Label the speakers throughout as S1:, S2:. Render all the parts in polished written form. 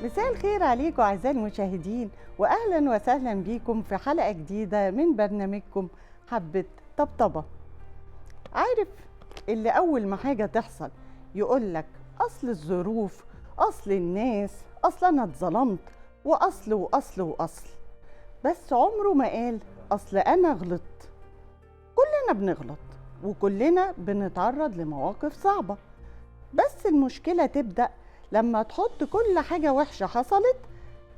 S1: مساء الخير عليكم أعزائي المشاهدين، وأهلا وسهلا بيكم في حلقة جديدة من برنامجكم حبة طبطبة. عارف اللي أول ما حاجة تحصل يقولك أصل الظروف، أصل الناس، أصل أنا اتظلمت، وأصل وأصل وأصل، بس عمره ما قال أصل أنا غلطت. كلنا بنغلط وكلنا بنتعرض لمواقف صعبة، بس المشكلة تبدأ لما تحط كل حاجة وحشة حصلت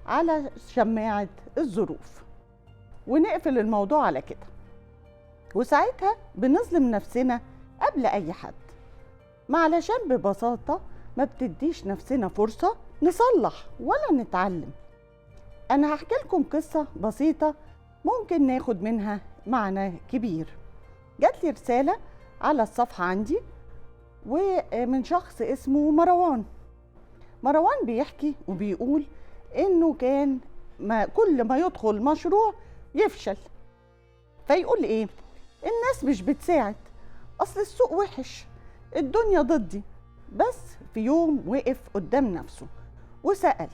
S1: على شماعة الظروف ونقفل الموضوع على كده، وساعتها بنظلم نفسنا قبل أي حد، ما علشان ببساطة ما بتديش نفسنا فرصة نصلح ولا نتعلم. أنا هحكي لكم قصة بسيطة ممكن ناخد منها معنى كبير. جات لي رسالة على الصفحة عندي ومن شخص اسمه مروان. مروان بيحكي وبيقول إنه كان كل ما يدخل مشروع يفشل، فيقول إيه؟ الناس مش بتساعد، أصل السوق وحش، الدنيا ضدي. بس في يوم وقف قدام نفسه وسأل،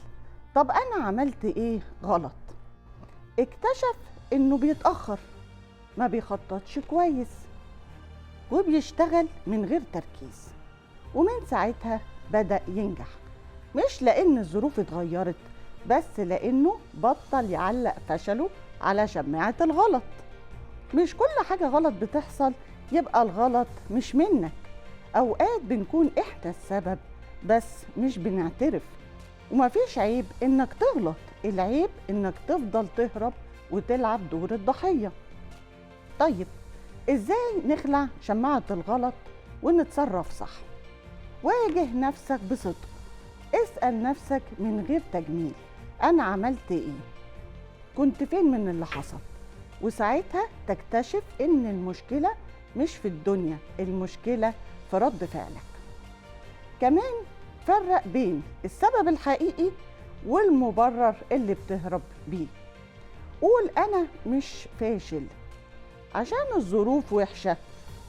S1: طب أنا عملت إيه غلط؟ اكتشف إنه بيتأخر، ما بيخططش كويس، وبيشتغل من غير تركيز. ومن ساعتها بدأ ينجح، مش لأن الظروف اتغيرت، بس لأنه بطل يعلق فشله على شماعة الغلط. مش كل حاجة غلط بتحصل يبقى الغلط مش منك، أوقات بنكون إحنا السبب بس مش بنعترف. ومفيش عيب إنك تغلط، العيب إنك تفضل تهرب وتلعب دور الضحية. طيب إزاي نخلع شماعة الغلط ونتصرف صح؟ واجه نفسك بصدق، اسأل نفسك من غير تجميل، أنا عملت إيه؟ كنت فين من اللي حصل؟ وساعتها تكتشف إن المشكلة مش في الدنيا، المشكلة في رد فعلك. كمان فرق بين السبب الحقيقي والمبرر اللي بتهرب بيه. قول أنا مش فاشل عشان الظروف وحشة،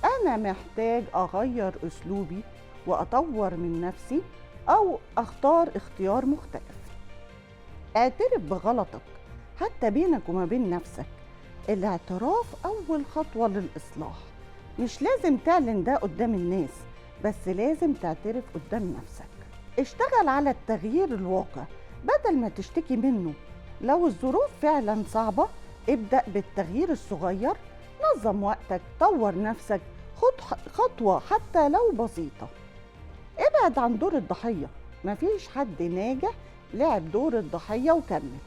S1: أنا محتاج أغير أسلوبي وأطور من نفسي أو أختار اختيار مختلف. اعترف بغلطك حتى بينك وما بين نفسك، الاعتراف أول خطوة للإصلاح. مش لازم تعلن ده قدام الناس، بس لازم تعترف قدام نفسك. اشتغل على التغيير الواقع بدل ما تشتكي منه. لو الظروف فعلا صعبة ابدأ بالتغيير الصغير، نظم وقتك، طور نفسك، خد خطوة حتى لو بسيطة. ابعد عن دور الضحية، مفيش حد ناجح لعب دور الضحية وكمل.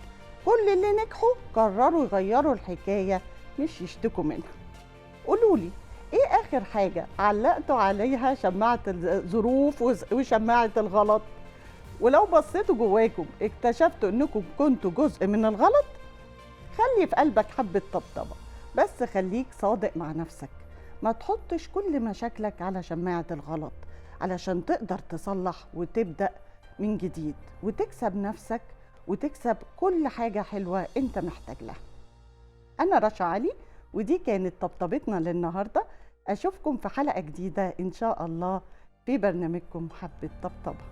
S1: كل اللي نجحوا قرروا يغيروا الحكاية مش يشتكوا منها. قولولي ايه اخر حاجة علقتوا عليها شماعة الظروف وشماعة الغلط؟ ولو بصيتوا جواكم اكتشفتوا انكم كنتوا جزء من الغلط؟ خلي في قلبك حبة طبطبة، بس خليك صادق مع نفسك، ما تحطش كل مشاكلك على شماعة الغلط، علشان تقدر تصلح وتبدأ من جديد وتكسب نفسك وتكسب كل حاجة حلوة انت محتاج لها. أنا رشا علي، ودي كانت طبطبتنا للنهاردة. أشوفكم في حلقة جديدة إن شاء الله في برنامجكم حبة طبطبة.